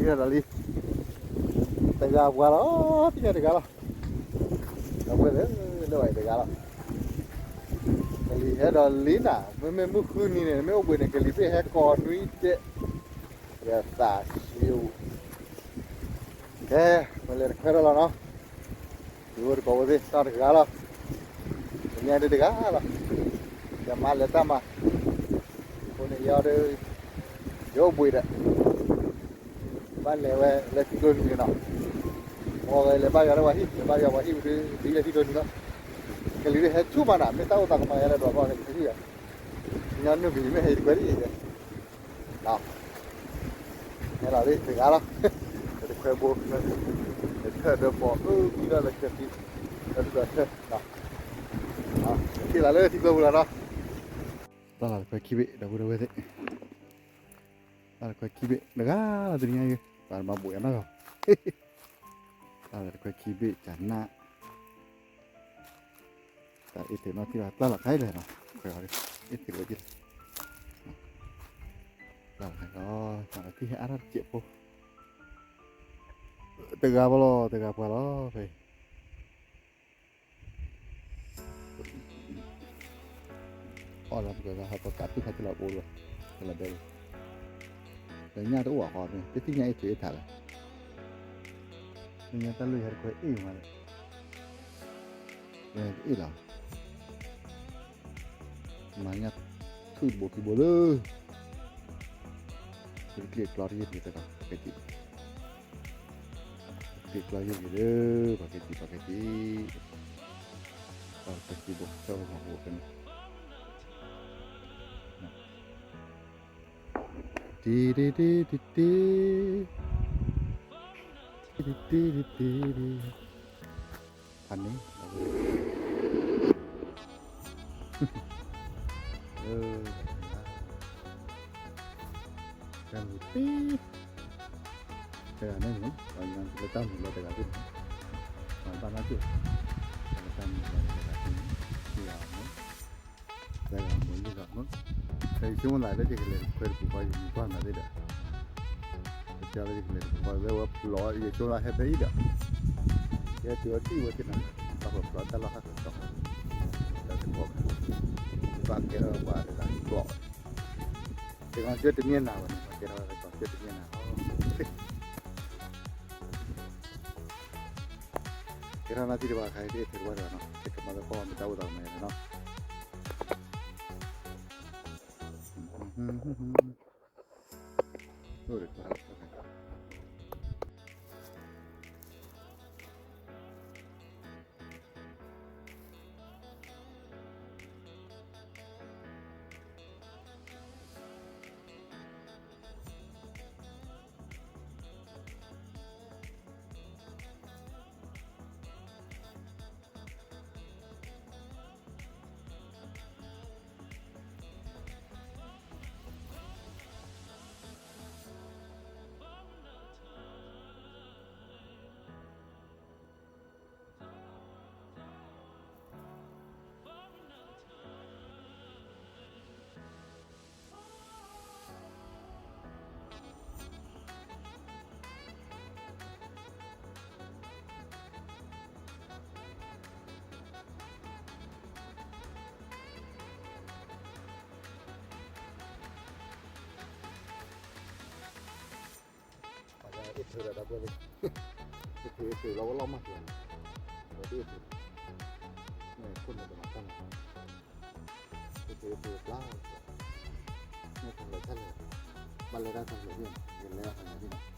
ဒီးလံ, တဂၤပှၤလီၤ, သ့ၣ်ညါတဂၤလီၤ, ဒီပုၢ်ဝဲၢ်သ့ၣ်, လၢဝဲတဂၤလီၤ, ကလံၤဟဲဒီးလံနၤ, မ့မ့ၢ်မုၢ်ဃုနံၤန့ၣ် မ့ၢ်အိၣ်ဘှံးန့ၣ် ကလံၤသ့ၣ်ဟဲကိးနွံတဲ, ယသးဆံးအိၣ်, ကဲ, ပလဲၤတခွဲးထီၣ်လီၤနီၤ. ယအိၣ်တကိးဝဲသ့ၣ် တၢ်တဂၤလီၤ, တညါဒ်တဂၤလီၤ, ယမၤလဲၤတၢ်မၤ, အဃိန့ၣ်ယဒီး, ယအိၣ်ဘှံးဒီး, ဘၣ်လဲၤဝဲလၢထံကျိနံၤန့ၣ်နီၤ, မ်ဝဲလဲၤဘါယွၤလၢပှၤဟံၣ်, လဲၤဘါယွၤပှၤဟံၣ်ဝံၤဒီး ဒ်လဲၤထံကျိနံၤလီၤ, ကလံၤဒ်ဟဲဆူၣ်မးနၤ, မ့ၢ်တၢ်အိၣ်သးကမၤယၤလၢဒီးဘၣ်ဝဲကဟံၣ်, ညီနုၢ်ကလံၤမ့ၢ်ဟဲတခွဲးဒ်အံၤ, ဟဲလီၤလံတဂၤလီၤ, တခွဲးဘိ, တထၢၣ်ဒီးပိာ်အၢကွံဒီးလၢကသံ, ဒီးထၢၣ်, ထံၣ်လီၤလၢထံကျိပူၤလီၤနီၤ, တၢ်လီၢ်တခွဲးခံဘ့ၣ် ဒီပုၢ်ဝဲၢ်သ့ၣ်, တၢ်လီၢ်တခွဲးခံဘ့ၣ် တဂၤလီၤတနံၤညါအံၤ, ပှၤမၤဘိးယၤနီၢ်ဂီၤ, တၢ်လီၢ်တခွဲးခံဘ့ၣ် ကနၣ် တၢ်အ့ၣ်သုးနီၢ်ထံၣ်ဘၣ် တၢ်လီၢ်ခါအံၤလဲၣ်နီၤ, ခွဲးအီၤဒီး, အ့ၣ်သုးဝဲက့ၤ, တၢ်လီၢ်ခါအံၤလီၤ, တၢ်လီၢ်ခံဟဲအါထီၣ်တစဲးဖိ, တဂၤပှၤလီၤ တဂၤပှၤလီၤ ဖဲအံၤ, အီၣ်လီၤပကဟးပကးပုၢ်ခါတလီၤပအိၣ်လီၤ, တလီၤဘဲလီၤ, လၢညၣ်တအိၣ်အဃီမ့ၢ် တသ့ၣ်ညါအ့ၣ်သုးအ့ၣ်ထးလၢ, လၢညါတၢ်လၢယဟဲတခွဲးအ့ၣ်မးလၢ, အ့ၣ်လီၤ မၤညၣ်ထူၣ်တဘိခံဘိလၢ, ပကကျံးကျီတယုၢ်က့ၤသ့ၣ်ဒီး ပကဲက့ၤ, ပကကျံးကျီယုၢ်က့ၤလၢ, ပကဲက့ၤ ပကဲက့ၤ, ပကဲက့ၤဘိ တၢ်ဘိမၤဘိဖဲန့ၣ်, တံၤတံၤတံၤတံၤတံၤ, တံၤတံၤတံၤတံၤတံၤ, ဖးန့ၣ်, တၢ်မုာ်တံၢ်, တဂၤန့ၣ်မ့ၢ် ပှၤကညီလၢတၢ်မုာ်လီၤတဂၤသ့ၣ်န့ၣ်, ပှၤဘၣ်နီၢ်ကၠိၣ်, ပှၤလၢတၢ်မုာ်လီၤတဂၤသ့ၣ်န့ၣ်, ယဂၤမ့ၢ်, ယဂၤမ့ၢ်, ယဆိကမိၣ်သးလၢယကလဲၤတခွဲးတပူၤဃီ ယမံၤကွၢ်နၤသ့ၣ်ဒီး, ယတဲလၢယကလဲၤတပူၤဃီ လၢဝဲဖျိး ယဆိကမိၣ်ဟဲဖဲအံၤဒီး, ယဟဲတုၤအီၤထံၣ်ဝဲသ့ၣ်နၤ, ဘၣ်ဖျိးတၢ်လီၢ်ဟးကတီၢ်, တၢ်တခီ, ဘၣ်ကဲထီၣ်ပှၤတဂၤကျိး, တဂီၤကၢတမ့ၢ်နၤဝဲန့ၣ် ကဲထီၣ်တဂီၤကၢတမ့ၢ်နၤလီၤ. ကဲထီၣ်နၢ်ထံၣ်တဘၣ်ခါအံၤ တအ့ၣ်ထုးတဘၣ်ဒီးနီၤ တကမၤလၢကီၢ်မ့ၢ်တၢ်အိၣ်သးကမၤယၤန့ၣ်နီၤ.အ့ၣ်ထုးဒီးတၢ်ပှဲၤလံ, အ့ၣ်ထုး အ့ၣ်ထုးလီၤဝဲလီၤမၢ်က့ၤ, အ့ၣ်ထုး, မ့ၢ်ခိၣ်နူာ်တမၤတၢ်မၤ, အ့ၣ်ထုး အ့ၣ်ထုးဘျါ, မ့ၢ်တၢ်လဲၤတၢ်လဲၤ, ဘၣ်လဲၤတၢ်တၢ်လဲၤန့ၣ် ယလဲၤတၢ်လဲၤန့ၣ်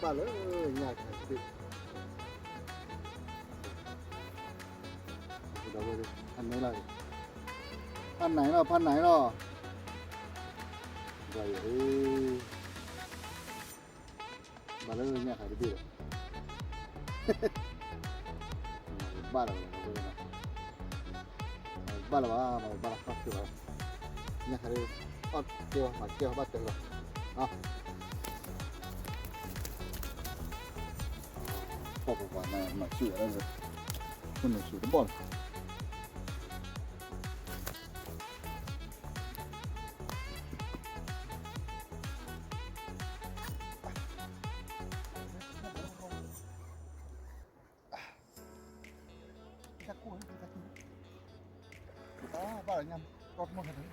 ဘၣ်လၢညၣ်ခါတဘ့ၣ်, ဒီပုၢ်ဝဲၢ်သ့ၣ်, ဖးန့ၢ်လီၤ, ဖးန့ၢ်လီၤ, ဖးန့ၢ်လီၤ, ဘၣ်ယၤ, ဘၣ်လၢညၣ်ခါတဘ့ၣ်ဒီး, ဘၣ်လၢၤဘၣ်လၢၤဘၣ်, ဘၣ်လၢၤဘၣ်, ဘၣ်လၢၤဘၣ်, ညၣ်ခါတဘ့ၣ်, အီၣ်ကဲဝဲ မၤကဲဝဲ ဘၣ်တၢ်လီၤ, ပီၢ်ပပှၤန့ၣ် မၤဆူၣ်ဝဲဒၣ်, ခိၣ်နူာ်ဆူၣ်တဘီၣ်လီၤ. ဘၣ်လၢညါ, ကီၢ်မီၢ်ခါန့ၣ်, ဟါမ့ၢ်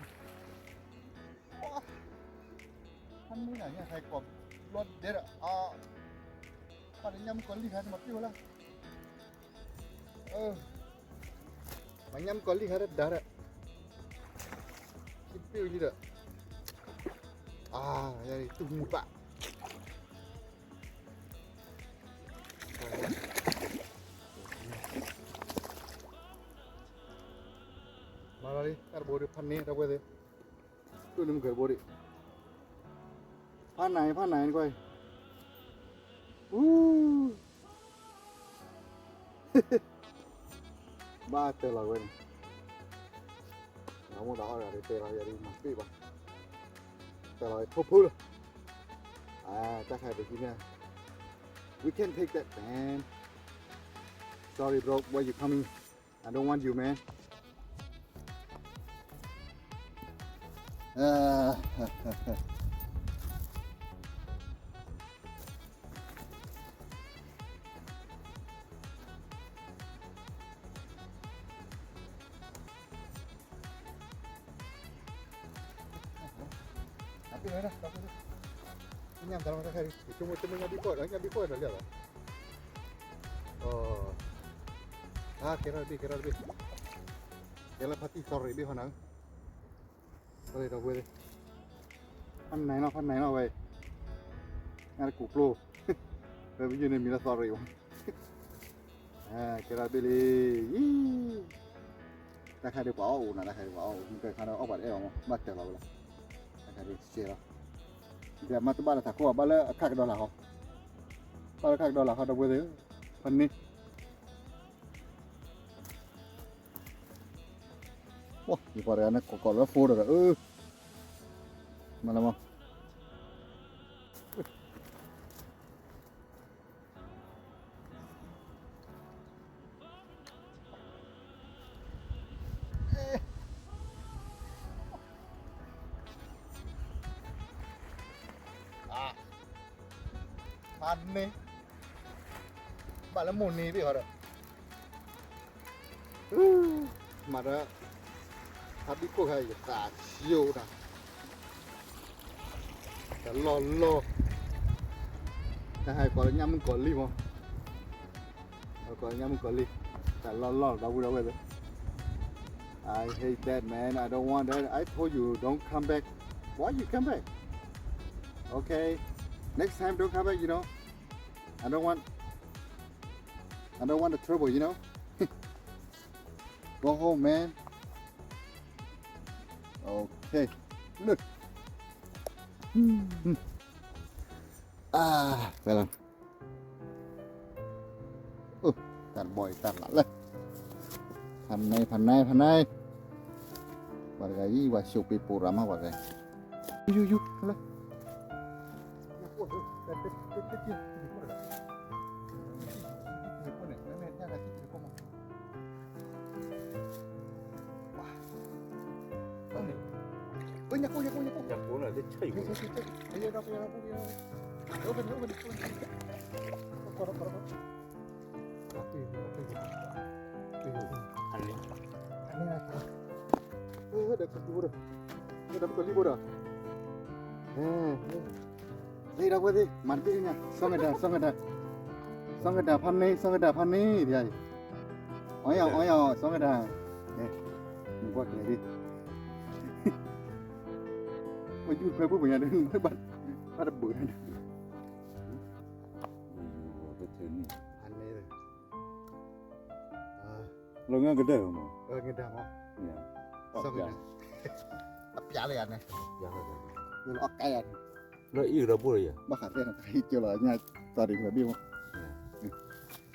နၤညါ ဟဲကီးဘျီဒဲးဒီး, ဘၣ်လၢညါမုၣ်ကီၤလံၢ်ခါန့ၣ် မၤပျံၤဝဲလၢ, မၤညါမုၣ်ကီၤလံၢ်ခါဒီးဒါဒီး, ခံပျံၤဝဲလံဒီး, အါ, ယၤတူၢ်မုၢ်ဘၣ် မၤလီၤလံ တၢ်တဘိဒီး ဖးန့ၢ်တၢ်ဝဲသ့ၣ်, တူၢ်န့ၣ်မုၢ်ကဲတဘိဒီး, ဖးနၤအံၤ ဖးနၤအံၤနကွၢ်အံၤ, အူ, ဘၣ်တဲလီၤဝဲန့ၣ်, နမိၢ်တအီၣ်ဒီးတဲလီၤယၤဒ် မၤပ့ၢ်ဘၣ်, တဲလီၤဝဲဖိဖိလီၤ, တၢ်ခါပဟံးန့ၣ်, we can't take that, man. Sorry, bro, where you coming? I don't want you, man. ညၣ်တၢ်လီၤတၢ်ခါအံၤ ယဆိကမိၣ်တမ့ၢ်ညၣ်ဘံၣ်ခိၣ်ဒီး ညၣ်ဘံၣ်ခိၣ်ဒီးလံလီၤ, ကဲထီၣ်တဘ့ၣ် ကဲထီၣ်တဘ့ၣ်, ကဲလၢဖါတံၢ် sorry ဘ့ၣ်ဟီနၤ, ဒီပုၢ်ဝဲၢ်သ့ၣ်, ဖးနၤလီၤ ဖးနၤလီၤဝဲ, ညၣ်တကူးကျိ, ဝဲပယုၢ်န့ၣ်မံၤလၢ sorry ဝဲ ကဲထီၣ်တဘ့ၣ်လံ, တၢ်ခါဒုးပှၤအီၣ်အိၣ်နၤ တၢ်ခါဒုးပှၤအီၣ်အိၣ် မ့ၢ်ကဲခါဒီးအီၣ်ပှၤတအဲၣ်အီၤမး ဘၣ်တၢ်လီၤဝဲလီၤ, တၢ်ခါဒုးစဲးလီၤ, ဒီးမ့ၢ်တဘၣ်လၢထးခိၣ်ဘၣ် ဘၣ်လၢအခၣ်ကဒီလၢဟီ, ဘၣ်လၢခၣ်ကဒီလၢဟီ ဒီပုၢ်ဝဲၢ်သ့ၣ်, ဖးန့ၢ် ယပှၤတဂၤန့ၣ် ကိးကိးလၢ phone ဒီး အၢ, မၤလၢမး, ဖးန့ၢ်, ဘၣ်လၢမိၢ်န့ၢ်ဘ့ၣ်ဟီဒီး မၤဒီး ဖါဘံၣ်ခိၣ်ခါ ယသးဆံးအိၣ်တၢ်, တၢ်လီၢ်လီၢ်, တၢ်ဟဲကိးလၢညၣ်မုၣ်ကီၤလံၢ်မး, ကိးလၢညၣ်မုၣ်ကီၤလံၢ်, တၢ်လီၢ်လီၢ် ဒီပုၢ်ဝဲၢ်သ့ၣ်, I hate that, man. I don't want that. I told you don't come back. Why you come back? Okay. Next time don't come back, you know. I don't want I don't want the trouble, you know. Go home, man. Okay. Look. အာ, ဝဲလီၤ. အိၣ်, တၢ်တဘီအံၤ တၢ်လၢ်လၢ်, ဖးနံ, ဖးနံ, ဖးနံ, ပှၤတဂၤအံၤ ပှၤၡိးပ့ၤပိာ်ရၤမး ပှၤတဂၤအံၤ, ယူၤ ယူၤ ယူၤ လၢ လၢဒီပုၢ်ဝဲၢ်သ့ၣ် မၤတဘ့ၣ်ညါ, စီၤကဒါ, စီၤကဒါ, စီၤကဒါဖးန့ၢ်, စီၤကဒါဖးန့ၢ်, ဒ်အံၤ, အီယၤ, အီယၤ, စီၤကဒါ, နကွၢ်ကျဲၤဒ်, ပယူၢ်ခွဲးပူၤပညါဒီး ဘၣ်တဘုးန့ၣ်, လီၤငါကဒၢမး, အပျးလၢယၤန့ၣ်, လၢအီၣ်ကဲယၤန့ၣ်, လၢအံၣ်ဒီးဘိၣ်လၢယၤ, ဘၣ်ဃးသ့ၣ်နသးဟံၣ်ကၠိလီၤညါ, သီဒံးဝဲဘ့ၣ်မး,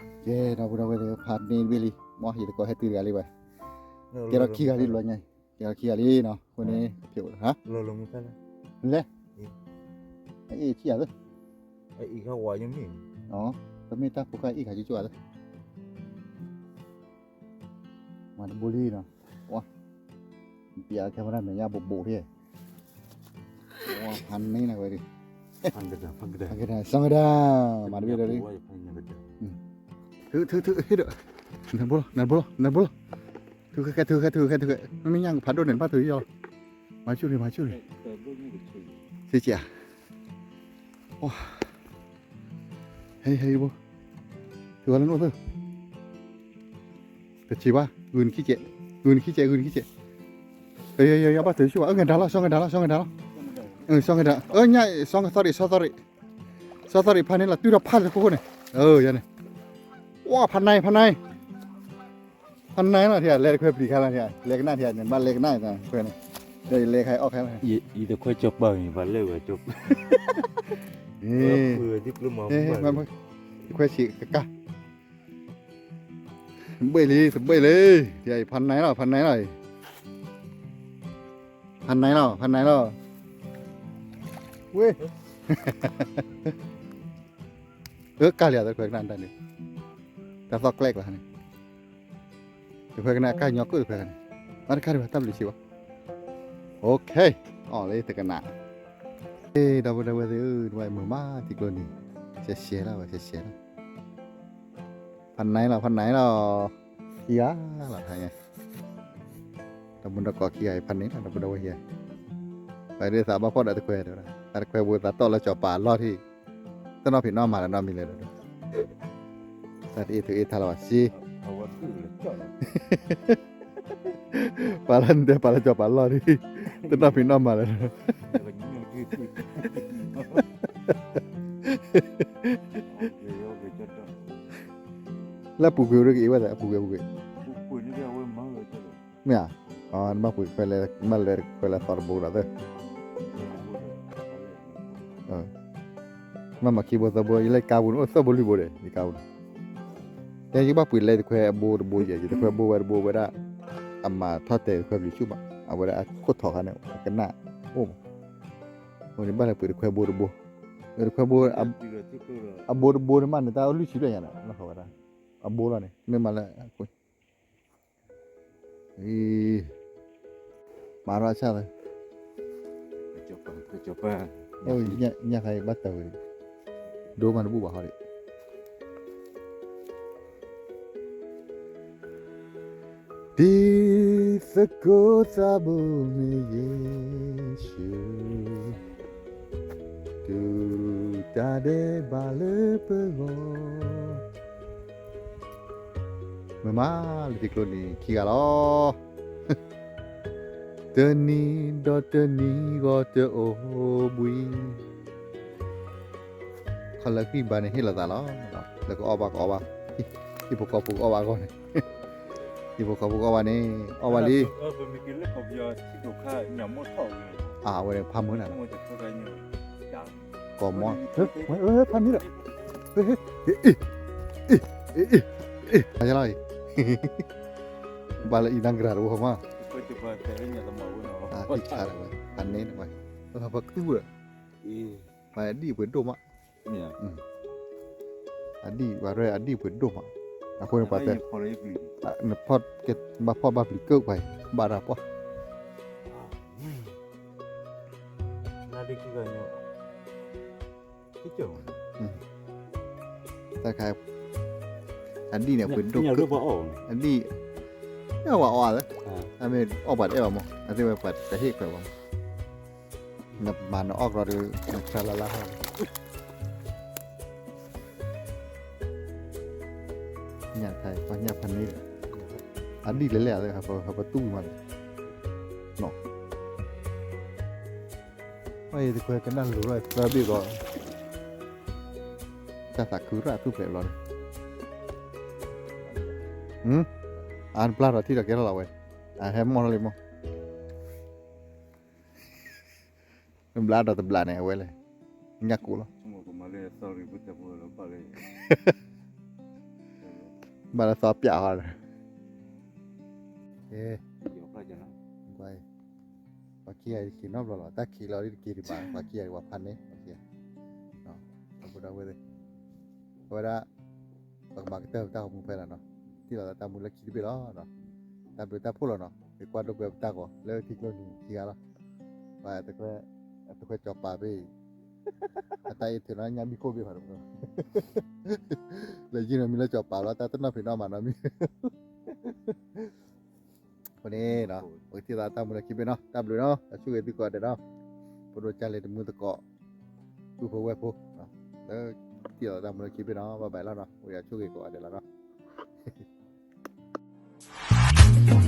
ကဲ ဒီပုၢ်ဒီဝဲၢ်သ့ၣ် ဖးန့ၢ်တဘ့ၣ်လံ, မ်ယတကိးဟဲတုၤတဂၤလံဝဲ, ကဲထီၣ်ခံဂၤလံလီၤညါ, ကဲထီၣ်ခံဂၤလံနီၤ, အဃိန့ၣ်ဖျိး, လဲၤ, အအ့ၣ်ခံဂၤသၢ, တမ့ၢ်တၢ်ဖိခါအ့ၣ်ခါကၠိကၠိသၢ မၤတဘိလံနီၤ, ဝါ, ပျး camera မဲာ်ညါဘိးဘိးဖဲ, ဝါ ဖးန့ၢ်နၤဝဲဒၣ်, စီၤကဒါ, မၤတဘ့ၣ်ဒီးလံ, ထုထုထုဟ့ၣ်ဒီး, နဘိလီၤ နဘိလီၤ နဘိလီၤ, ထုခဲခဲ ထုခဲ ထုခဲ ထုခဲ, မ့မ့ၢ်ညါကဖးဒိၣ်န့ၣ် နဘၣ်ထုးယီၤလီၤ, မၤဆူၣ်လံ မၤဆူၣ်လံ, စ့ၢ်ကီး, ဝါ ဟဲ ဟဲ ဘိ, ထုးဝဲလၢနအိၣ်သၢ, တဆံးဘၣ် ဂုာ်နခံကဲး, ဂုာ်နခံကဲး ဂုာ်နခံကဲး, ယယယဘၣ်ထုးဆူၣ်ဘၣ်, အၢ ငဲၤဒါလီၤ စီၤငဲၤဒါလီၤ စီၤငဲၤဒါလီၤ, စီၤငဲၤဒါ, အၢ စီၤသီရံး စီၤသီရံး စီၤသီရံး, စီၤသီရံးဖးန့ၢ်လီၤ တုၤဒီးဖးလၢခိခိၣ်န့ၣ်, အၢ ယၤန့ၣ်, ဝါ ဖးနါ ဖးနါ ဖးနါလီၤ ထံၣ် လဲၤတခွဲပျံၤခါလီၤ ထံၣ် လဲၤကနၣ်ထံၣ် နဘၣ်လဲၤကနၣ် ခွဲန့ၣ်, ဒီးယလဲၤခါအီၣ်ခဲလီၤ, ယတခွဲကၠီပၤန့ၣ် ပှၤလဲၤဝဲကၠီပၤ, တခွဲဆံးကကါ, တဘ့ၣ်လံ တဘ့ၣ်လံ, ထံၣ် ဖးနါလီၤ ဖးနါလီၤ, ဖးနါလီၤ ဖးနါလီၤ, ဝ့ၢ် အၢ ကၢ်လံ တခွဲကနၣ်တၢ်န့ၣ်, တၢ်သီၣ်ကျဲကလါန့ၣ်, တခွဲကနၣ်ကၢ်ညီကုၣ်တခွဲကနၣ်, အတခါဒံးဘၣ် တၢ်ဘျုးစံးဘၣ်, အီၣ်လၢတကနၣ်, ဒီပုၢ်ဒီဝဲၢ်သ့ၣ်ဧၢ, တဝဲမုာ်မးထံကျိနံၤ, ရှဲရှဲလီၤ ရှဲရှဲလီၤ, ဖးနါလီၤ ဖးနါလီၤ, ခံဂၤလီၤ တၢ်မုၢ်ဒီကိးခံဂၤအံၤ ဖးနါလီၤ ဒီပုၢ်ဒီဝဲၢ်ဧၢ, ပှၤဒ်သးဘၣ်ဖှီၣ်ဒီးတခွဲ, တခွဲဘိသးတီၢ်လၢစီၤပၤအလီၢ်ထံၣ်, တနီၣ်ဖံးနီၣ်မၤလၢၤနီတမံၤလၢၤဒီး, တၢ်တအ့ၣ်ထုးအ့ၣ်ထါလၢၤဘၣ်စ့, ပာ်လၢနတဲပာ်လၢစီၤပၤအလီၢ်ထံၣ်, တနီၣ်ဖံးနီၣ်မၤလၢၤဒီး လၢအပူၤကွံာ်အိၣ်ဒ်ကအ့ၣ်ဝဲသး အပူၤကွံာ်အပူၤကွံာ်, မ့ၢ်ဧါ, နဘၣ်ပှ့ၤခွဲလဲၣ် ဘၣ်လဲၤခွဲလဲၣ်သီတဘိဒီးသၢ, မ့ၢ်မၤခံဘိသၢဘိ ယလဲၤကါပူၤန့ၣ် အိၣ်သၢဘိလွံၢ်ဘိဒီး ယကါပူၤန့ၣ်, တဲယကဘၣ်ပှ့ၤလဲၤတခွဲအဘိတဘိယဲၢ် ယတခွဲဘိဝဲတဘိဝဲဒၣ်, အမၤထီၣ်တဲာ်တခွဲပျံၤဆူၣ်ဘၣ် အဝဲဒၣ်အခိၣ်ထီၣ်ခါန့ၣ် ကနၣ်အိၣ်မး, အဃိန့ၣ်ဘၣ်လဲၤပှ့ၤတခွဲဘိတဘိ, တခွဲဘိ, အဘိတဘိန့ၣ်မးန့ၣ် တၢ်အိၣ်လွံၢ်ဆံဘျဲၣ်ညါန့ၣ် လီၢ်ခီဝဲဒၣ်, အဘိလီၤန့ၣ် မ့ၢ်မၤလၢ မၤထီၣ်ဆၣ်သၢ, ညၣ်ခါအံၤဘၣ်တၢ်ဝဲ, ဒိမးတဘူၣ်ဘၣ်ဟီဒံး, ဒ်သကိးသးဘိမ့ၢ်ယ့ၣ်ၡူး, တူၢ်တၢ်ဒဲးဘးလၢပဂီၢ် မ့ၢ်မးလၢထံကျိနံၤခံဂၤလီၤ, တနံၤဒီးတနံၤဂီၢ်တအိၣ်ဘှံး, ခီလၢဃံဘါန့ၣ်ဟ့ၣ်လီၤသးလီၤ, လၢကအီၣ်ဘၣ်ကအီၣ်ဘၣ်, ဟံၣ်ဖိဃီဖိကအီၣ်ဘၣ်အဂီၢ်န့ၣ်, ဟံၣ်ဖိဃီဖိကအီၣ်ဘၣ်န့ၣ် အီၣ်ဘၣ်လံ, အဝဲဖးမုာ်နၤ, ကိးမီၤ, ဖးမုာ်ဒီး, အ့ၣ်, အ့ၣ်, အ့ၣ်, ဘၣ်လၢအံၤတၢ်ကြၤတအိၣ်မး, ဖးန့ၢ်နဝဲ, ဖးကသူၣ်ဒီး, ဖးဒံၣ်ပှ့ၤဒိၣ်မး, အဒံၣ်ပှ့ၤဒိၣ်မး, အဃိန့ၣ်ပှၤတဲ, နဖီၣ်, ဘၣ်ဖီၣ်ဘၣ်ပျံၤကၢၢ်ပှၤအံၤ, ဘၣ်တၢ်ပှၢ် တၢ်ခါ, အဒံၣ်န့ၣ်ပှ့ၤဒိၣ်ကၢၢ်, အဒံၣ်, မ့ၢ်အီၣ်ပှၤအီၣ်ဧါ, အမ့ၢ်အီၣ်ပှၤတအဲၣ်ဘၣ်မး, အသ့ၣ်ဝဲပှၤတဟ့ၣ်ခွဲးဘၣ်မး, နမၤနအီၣ်ကြီဒီး နဆါလၢ်လၢ်ဟီၣ်လီၤ, ညၣ်ခါအံၤ ပှၤညၣ်ဖးန့ၢ်ဒီး, အဒံၣ်လဲၤလဲၣ် ဟးပတူၢ်မးလီၤ, အံၤတခွဲကနၣ်လူၤထီၣ်သၢဘ့ၣ်ဘျီ, တၢ်သးခုရၣ်သူၣ်ဖျဲးဘျီန့ၣ်, အါ တဘျါဒီးထံၣ်ဒီးကဲထီၣ်လီၤဝဲ, အဟဲမီၢ်ထီၣ်လံမီၢ်, တဘျါဒီးတဘျါန့ၣ် အဝဲလဲၣ်, ညၣ်ကိၣ်လီၤ, ဘၣ်လၢသီပၠးဟီဒီး ပှၤခံဂၤအံၤက့ၤနီတဘျီလီၤ, တၢ်ခံးလီၤဒ်တက့ၤဒံးဘၣ်, ပှၤခံဂၤအံၤပှၤဖးန့ၢ်, ပှၤခံဂၤ, အဃိဒီးဝဲသ့ၣ်, အဝဲဒၣ်, ပကမၤကတၢၢ်ပတၢ်ဂီၤမူဖဲလီၤနီၤ, ထံၣ်လီၤသးတၢ်မူလၢခံတဘ့ၣ်လီၤ, တၢ်ဘျုးတၢ်ဖှိၣ်လီၤနီၤ, ပကွၢ်ဒိၣ်ပှဲၤပတၢ်ဂီၤ လၢထံကျိနံၤခံဂၤလီၤ, ပှၤတခွဲ, အတခွဲကၠီၤပၤဘ့ၣ်အံၤ, အတၢ်အ့ၣ်ထုးနီၤ ညၣ်ဘံၣ်ခိၣ်ဘ့ၣ်ဖးဒိၣ်, လဲၤယုၢ်နီၤမံၤလၢကၠီၤပၤလီၤ တၢ်တနီၣ်ဖံးနီၣ်မၤနီၤမံၤ အဃိန့ၣ်, ပကထံၣ်သးတၢ်မူလၢခံဘ့ၣ်နီၤ, တၢ်ဘျုးနီၤ, အဆိၣ်ဂ့ၤသုကိးဂၤဒဲးနီၤ, ပဒိၣ်ကၢ်လံၤတမူသကိး, ပုၢ်ဖိဝဲၢ်ဖိ, လၢထံၣ်သးတၢ်မူလၢခံဘ့ၣ်နီၤ, ဘၣ်ဘၣ်လီၤနီၤ, အိၣ်ယၤဆိၣ်ဂ့ၤကိးဂၤဒဲးလီၤနီၤ.